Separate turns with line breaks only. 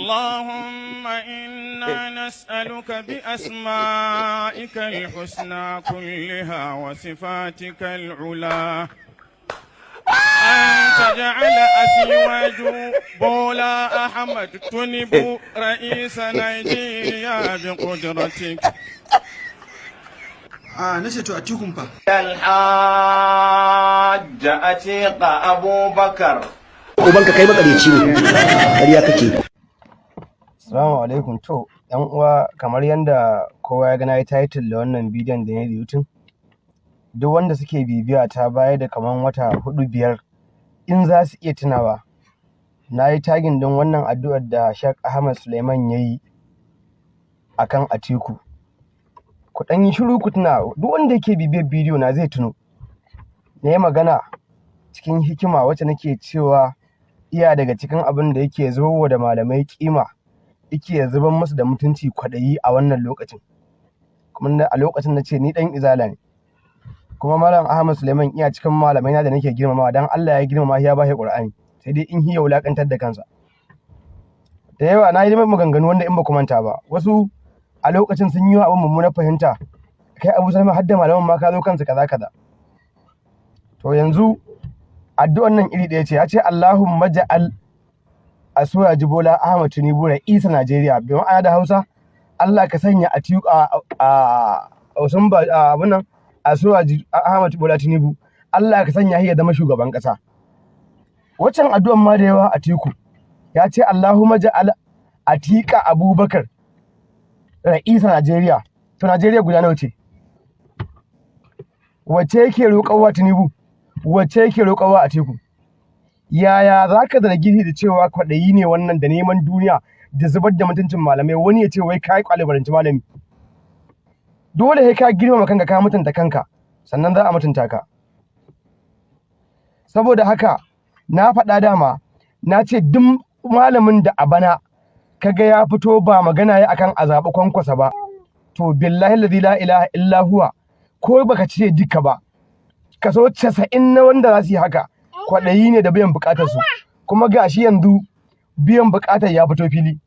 اللهم إنا نسألك بأسمائك الحسنى كلها وصفاتك العلى أن تجعل أسيواجو بولا أحمد تنبو رئيس نيجيريا بقدرتك.
A na ce, to, Atikun fa?
الحاج أتيق أبو بكر.
Ubanka, kai makareci ne, ƙarya kake.
Assalamu alaikum. To, ‘yan uwa, kamar yadda kowa ya ga na yi title da wannan bidiyon da na yi YouTube, duk wanda suke bibiya ta baya da kaman wata 4, 5, in za su iya tunawa, na yi tagging din wannan addu'ar da Sheikh Ahmad Suleiman ya yi a kan Atiku. Ku ɗan yi shiru ku tuna, duk wanda yake bibiyar bidiyo na zai tuno. Na yi magana cikin hikima wacce nake cewa iya daga cikin abin da yake zubarwa da malamai kima, yake zubar musu da mutunci, kwaɗayi a wannan lokacin. Kuma a lokacin na ce ni ɗan Izala ne. Kuma Malam Ahmad Suleiman iya cikin malamai na da nake girmamawa, dan Allah ya girmama shi, ya bashi Qur'ani, sai dai in ya wulakantar da kansa. Da yawa na yi maganganu wanda in ba ku manta ba, wasu a lokacin sun yi wa abin mummunar fahimta: "Kai Abu Salma, har da malaman ma ka zo kansu, kaza kaza." To, yanzu addu'an nan iri ɗaya ce. Ya ce "Allahumma ja'al Asiwaju Bola Ahmad Tinubu ra'isa Najeriya", bi ma'ana da Hausa, Allah ka sanya Atiku a Osunba abun nan, Asiwaju Ahmad Bola Tinubu, Allah ka sanya shi ya zama shugaban ƙasa. Waccan addu'an ma da yawa Atiku ya ce "Allahumma ja'al Atika Abubakar ra'isa Najeriya". To, Najeriya guda nawa ce? Wacce yake roƙarwa Tinubu? Wacce yake roƙarwa Atiku? Yaya za ka zargi da cewa kwaɗayi ne wannan da neman duniya da zubar da mutuncin malamai, wani ya ce wai ka yi ƙalubalanci malami? Dole sai ka girmama kanka, ka mutunta kanka, sannan za a mutunta ka. Saboda haka na faɗa dama, na ce duk malamin da a bana kaga ya fito ba magana ya akan a zaɓi Kwankwasa ba, to billahi la ilaha illa huwa, ko baka ce duka ba, kaso 90 na wanda za su yi haka kwaɗayi ne da biyan buƙatar su. Kuma gashi yanzu biyan buƙatar ya fito fili.